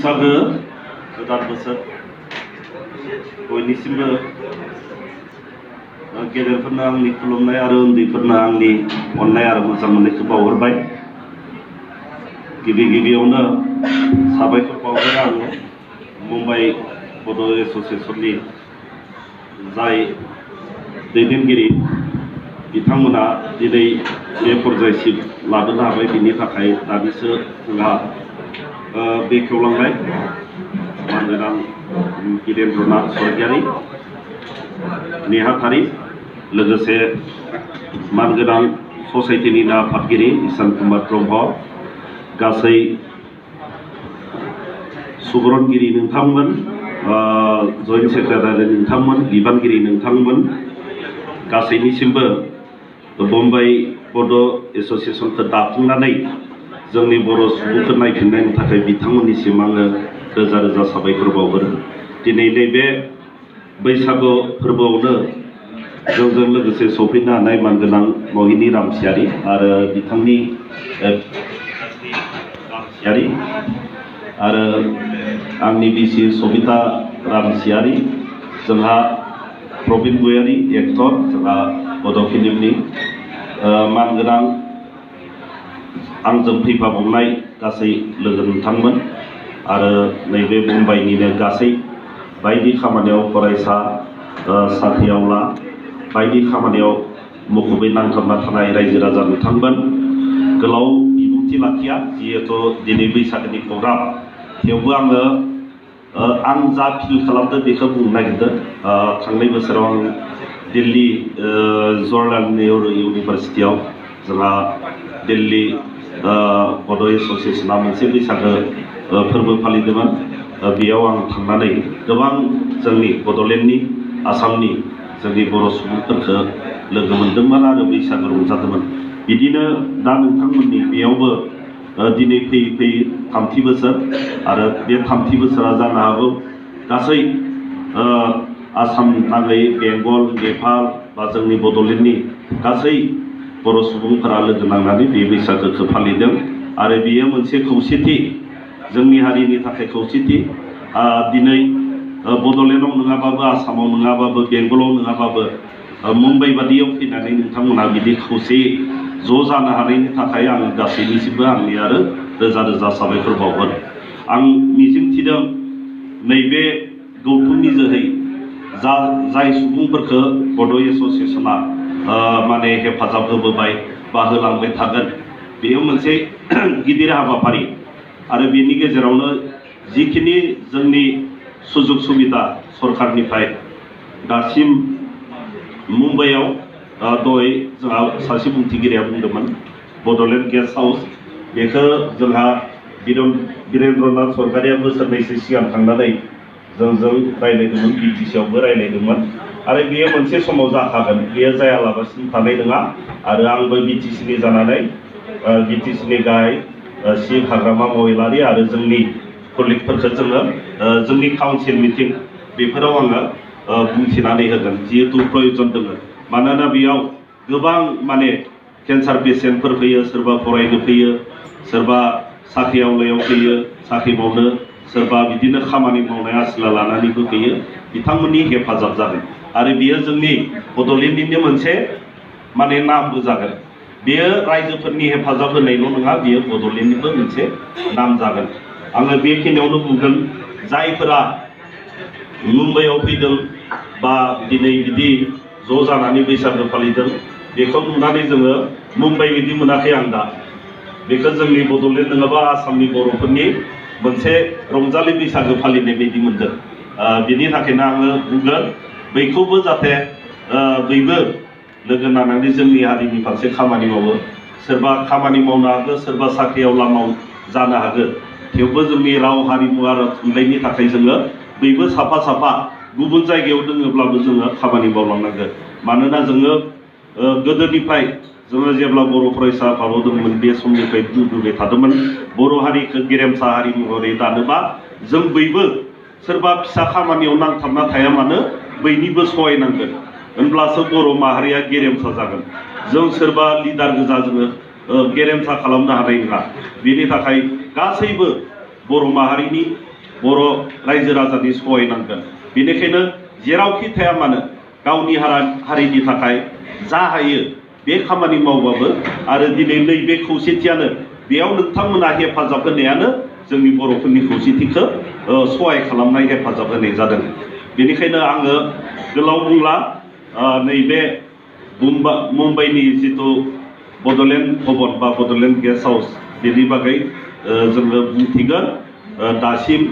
बैसागो गोदान बोसोर बयनिसिमबो गेदेरफोरनो आंनि खुलुमनाय आरो उन्दैफोरनो आंनि अननाय आरो मोजां मोननायखौ बावहरबाय। गिबियावनो साबायखर बावहरो आङो मुम्बाइ बर' एस'सिएशननि जाय दैदेनगिरि बिथांमोना दिनै बे पर्यायसिम लाबोनो हाबाय। बिनि थाखाय दानिसो जोंहा बेखेवलांनाय मानगोनां गिरेन्द्रनाथ स्वर्गियारि नेहाथारि लोगोसे मानगोनां ससाइटिनि आफादगिरि ईशान कुमार ब्रह्म, गासै सुबुरुनगिरि नोंथांमोन, जइन्ट सेक्रेटारि नोंथांमोन, बिबानगिरि नोंथांमोन, गासैनिसिमबो मुम्बाइ बर' एस'सिएशनखौ दाफुंनानै जोंनि बर' सुबुंखौ नायफिननायनि थाखाय बिथांमोननिसिम आङो रोजा रोजा साबायखर बावहरो। दिनै नैबे बैसागु फोरबोआवनो जोंजों लोगोसे सफैनो हानाय मानगोनां महिनी रामसियारि आरो बिथांनि रामसियारि आरो आंनि बिसि सबिता रामसियारि, जोंहा प्रबिन गयारि एक्टर, जोंहा बड' फिल्मनि मानगोनां आंजों फैफाबावनाय गासै लोगो नोंथांमोन आरो नैबे मुम्बाइनिनो गासै बायदि खामानियाव फरायसा, साख्रिआवला, बायदि खामानियाव मुखुबै नांथाबना थानाय रायजो राजा नोंथांमोन। गोलाव बिबुंथि लाखिया, जिहेथु दिनै बैसागोनि प्रग्राम, थेवबो आङो आं जा फिल खालामदों बेखौ बुंनो नागिरदों। थांनाय बोसोराव आं दिल्ली जवाहरलाल नेहरू इउनिभारसिटियाव जोंहा दिल्ली बर' एस'सिएशना मोनसे बैसागो फोरबो फालिदोंमोन। बेयाव आं थांनानै गोबां जोंनि बड'लेण्डनि, आसामनि जोंनि बर' सुबुंफोरखौ लोगो मोनदोंमोन आरो बैसागो रंजादोंमोन। बिदिनो दा नोंथांमोननि बेयावबो दिनै फैयै फैयै थामथि बोसोर, आरो बे थामथि बोसोरा जानो हागौ गासै आसाम नाङै बेंगल, नेपाल बा जोंनि बड'लेण्डनि गासै बर' सुबुंफोरा लोगो नांनानै बे बैसागोखौ फालिदों आरो बेयो मोनसे खौसेथि, जोंनि हारिनि थाखाय खौसेथि। दिनै बड'लेण्डआव नङाबाबो, आसामाव नङाबाबो, बेंगलाव नङाबाबो मुम्बाइ बादियाव फैनानै नोंथांमोना बिदि खौसेयै ज' जानो हानायनि थाखाय आं गासैनिसिमबो आंनि आरो रोजा रोजा साबायखर बावहरो। आं मिजिंथिदों नैबे गौथुमनि जोहै जाय सुबुंफोरखौ बड' एस'सिएशना माने हेफाजाब होबोबाय बा होलांबाय थागोन, बेयो मोनसे गिदिर हाबाफारि आरो बेनि गेजेरावनो जिखिनि जोंनि सुजुग सुबिदा सरकारनिफ्राय दासिम मुम्बाइआव दहाय जोंहा सासे बुंथिगिरिया बुंदोंमोन बड'लेण्ड गेस्ट हाउस, बेखौ जोंहा गिरेन्द्रनाथ स्वर्गियारिया बोसोरनैसो सिगां थांनानै जोंजों रायज्लायदोंमोन, BTCआवबो रायज्लायदोंमोन आरो बेयो मोनसे समाव जाखागोन, बेयो जायालाबासिनो थानाय नङा। आरो आंबो BTCनि जानानै BTCनि गाहाय चिफ हाग्रामा महिलारि आरो जोंनि कलिगफोरखौ जोङो जोंनि काउन्सिल मिटिं बेफोराव आङो बुंथिनानै होगोन, जिहेतु प्रयजन दङ। मानोना बेयाव गोबां माने केन्सार पेसेन्टफोर फैयो, सोरबा फरायनो फैयो, सोरबा साख्रि आवलायाव फैयो साख्रि मावनो, सोरबा बिदिनो खामानि मावनाय आसिला लानानैबो फैयो, बिथांमोननि हेफाजाब जागोन आरो बेयो जोंनि बड'लेण्डनिनो मोनसे माने नामबो जागोन। बेयो रायजोफोरनि हेफाजाब होनायल' नङा, बेयो बड'लेण्डनिबो मोनसे नाम जागोन। आङो बेखिनियावनो बुंगोन, जायफोरा मुम्बाइआव फैदों बा दिनै बिदि ज' जानानै बैसागो फालिदों, बेखौ नुनानै जोङो मुम्बाइ बायदि मोनाखै आं दा। बेखौ जोंनि बड'लेण्ड नङाबा आसामनि बर'फोरनि मोनसे रंजालि बैसागो फालिनाय बायदि मोनदों। बिनि थाखायनो आङो बुंगोन, बैखौबो जाहाथे बयबो लोगो नांनानै जोंनि हारिनि फारसे खामानि मावो। सोरबा खामानि मावनो हागौ, सोरबा साख्रिआवला जानो हागौ, थेवबो जोंनि राव हारिमु आरो थुनलाइनि थाखाय जोङो बयबो साफा साफा गुबुन जायगायाव दङब्लाबो जोङो खामानि मावलांनांगोन। मानोना जोङो गोदोनिफ्राय जोङो जेब्ला बर' फरायसा आफादाव दंमोन, बे समनिफ्राय बुंबोबाय थादोंमोन, बर' हारिखौ गेरेमसा हारि महरै दानोबा जों बयबो सोरबा फिसा खामानियाव नांथाबना थाया मानो बयनिबो सहायनांगोन, होनब्लासो बर' माहारिया गेरेमसा जागोन। जों सोरबा लिडार गोजा जोङो गेरेमसा खालामनो हानाय नङा। बेनि थाखाय गासैबो बर' माहारिनि बर' रायजो राजानि सहाय नांगोन। बेनिखायनो जेरावखि थाया मानो गावनि हारिनि थाखाय जा हायो बे खामानि मावबाबो आरो दिनै नैबे खौसेथियानो बेयाव नोंथांमोना हेफाजाब होनायानो जोंनि बर'फोरनि खौसेथिखौ सहाय खालामनाय हेफाजाब होनाय जादों। बेनिखायनो आङो गोलाव बुंला नैबे मुम्बाइनि जिथु बड'लेण्ड भवन बा बड'लेण्ड गेस्ट हाउस बेनि बागै जोङो बुंथिगोन। दासिम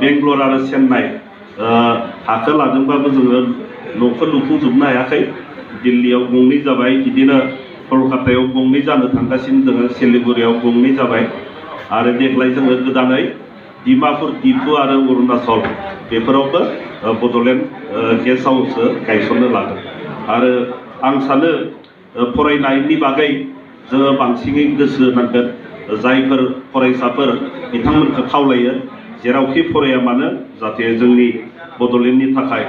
बेंगलर आरो चेन्नाइ हाखौ लादोंबाबो जोङो न'खौ लुफुंजोबनो हायाखै। दिल्लीयाव गंनै जाबाय, बिदिनो कलकातायाव गंनै जानो थांगासिनो दङ, सिलिगुरियाव गंनै जाबाय आरो देग्लाय जोङो गोदानै डिमापुर, दिफु आरो अरुणाचल बेफोरावबो बड'लेण्ड गेस्ट हाउस गायसननो लादों। आरो आं सानो फरायनायनि बागै जोङो बांसिनै गोसो होनांगोन। जायफोर फरायसाफोर बिथांमोनखौ खावलायो जेरावखि फराया मानो जाहाथे जोंनि बड'लेण्डनि थाखाय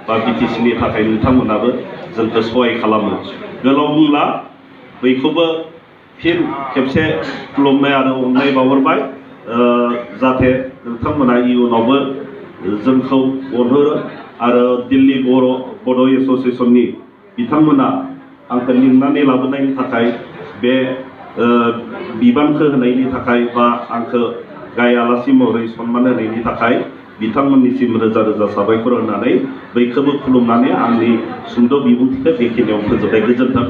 बा BTCनि थाखाय नोंथांमोनाबो जोंखौ सहाय खालामो। गोलाव बुंला बैखौबो फिन खेबसे खुलुमनाय आरो अननाय बावहरबाय। जाहाथे नोंथांमोना इयुनावबो जोंखौ अनहरो आरो दिल्ली बड' एस'सिएशननि बिथांमोना आंखौ लिंनानै लाबोनायनि थाखाय बे बिबानखौ होनायनि थाखाय बा आंखौ गाय आलासि महरै सन्मान होनायनि थाखाय बिथांमोननिसिम रोजा रोजा साबायखर होनानै बैखौबो खुलुमनानै आंनि सुंद' बिबुंथिखौ बेखिनियाव फोजोबबाय। गोजोन्थों।